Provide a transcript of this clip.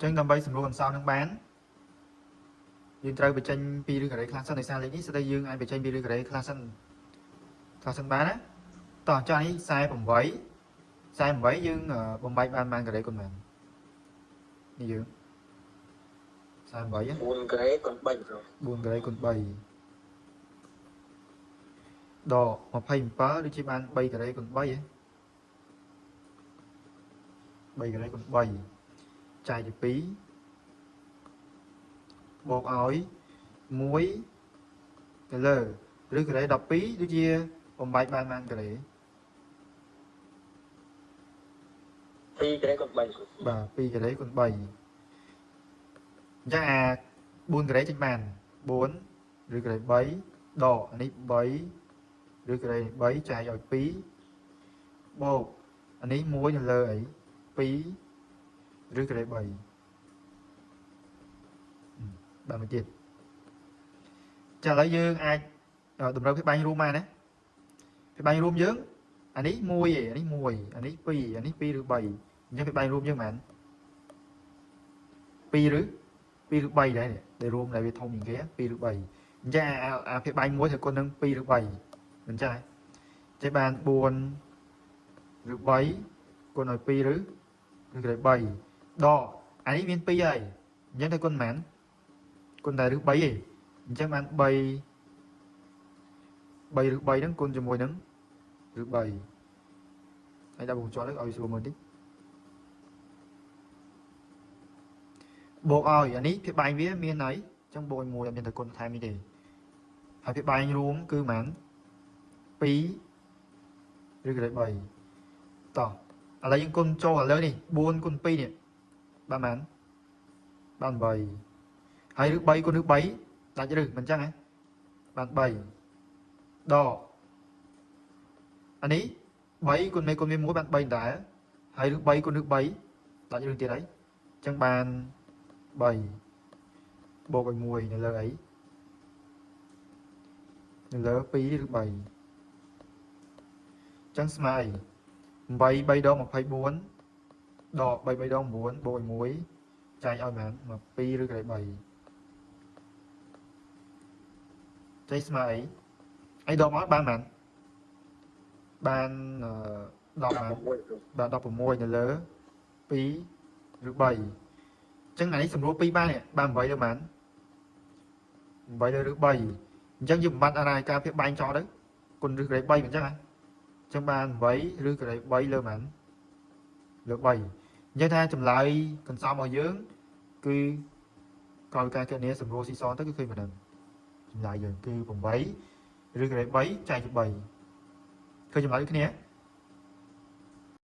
ចឹងដើម្បីសម្រួលកន្សោមនឹងបានយើងត្រូវបញ្ចេញពីឫសការ៉េខ្លះសិនដោយសារលេខនេះស្ដីយើងអាចបញ្ចេញពីឫសការ៉េខ្លះសិនខ្លះសិនបានណាតោះចានេះ48 48យើងបំបែកបានបានការ៉េគុណបាននេះយើង48 4ការ៉េគុណ3គ្រូ 4ការ៉េគុណ3ដក27ដូចជាបាន3ការ៉េគុណ3ហ៎3ការ៉េគុណ3ចែកជា2បូកឲ្យ1ទៅលើឬការ៉េ12ដូចជាបំបែកបានបានការ៉េ 2ការ៉េគុណ3គ្រូ បាទ2ការ៉េគុណ3អញ្ចឹងអា4ការ៉េចេញបាន4ឬការ៉េ3ដកអានេះ3ឬការ៉េ3ចែកឲ្យ2បូកអានេះ1នៅលើអី2ឬការ៉េ3បាទមួយទៀតចាឥឡូវយើងអាចតម្រូវភាពបាញ់រួមបានណាភាពបាញ់រួមយើងអានេះ1ឯងអានេះ1អានេះ2អានេះ2ឬ3អញ្ចឹងភាពបាញ់រួមយើងបាន2ឬ2ឬ3ដែរនេះដែលរួមដែលវាធំជាងគេ2ឬ3អញ្ចឹងអាភាពបាញ់មួយត្រូវគុណនឹង2ឬ3មិនចា៎ចេះបាន4ឬ3គុណឲ្យ2ឬឬ3ដកអានេះមាន2ហើយអញ្ចឹងត្រូវគុណប៉ុន្មានគុណតែឬ3ឯងអញ្ចឹងបាន3 3ឬ3ហ្នឹងគុណជាមួយនឹងឬ3ហើយដាក់វងចរទៅឲ្យស្រួលមើលតិចបូកឲ្យអានេះភាគបែងវាមានហើយអញ្ចឹងបូកឲ្យ1អត់មានតែគុណថែមនេះទេហើយភាគបែងរួមគឺប៉ុន្មាន2ឬក៏3តោះឥឡូវយើងគុណចូលឥឡូវនេះ4គុណ2នេះបានប៉ុន្មានបាន8ហើយឬ3គុណឬ3ដាច់ឬមិនអញ្ចឹងហ៎បាន3ដកអានេះ3គុណមេគុណវា1បាន3ដែរហើយឬ3គុណឬ3ដាច់ឬទៀតហើយអញ្ចឹងបាន3បូកឲ្យ1នៅលើអីនៅលើ2ឬ3អញ្ចឹងស្មើអី8 3ដង24ដក3 3ដង9បូកឲ្យ1ចែកឲ្យប៉ុន្មាន2ឬក៏3ចែកស្មើអីអីដកមកបានប៉ុន្មានបាន10បាន 16គ្រូ បាទ16នៅលើ2ឬ3អញ្ចឹងអានេះសម្រួល2បាននេះបាន8លើបាន8លើឬ3អញ្ចឹងយើងបំបត្តិអារាយការភាពបែងចោលទៅគុណឬក្រេ3មិនអញ្ចឹងហ៎អញ្ចឹងបាន8ឬក្រេ3លើបានលើ3អញ្ចឹងថាចម្លើយកន្សោមរបស់យើងគឺក្រោយការគណនាសម្រួលស៊ីសងទៅគឺឃើញប៉ុណ្ណឹងចម្លើយយើងគឺ8ឬក្រេ3ចែកជា3ឃើញចម្លើយដូចគ្នា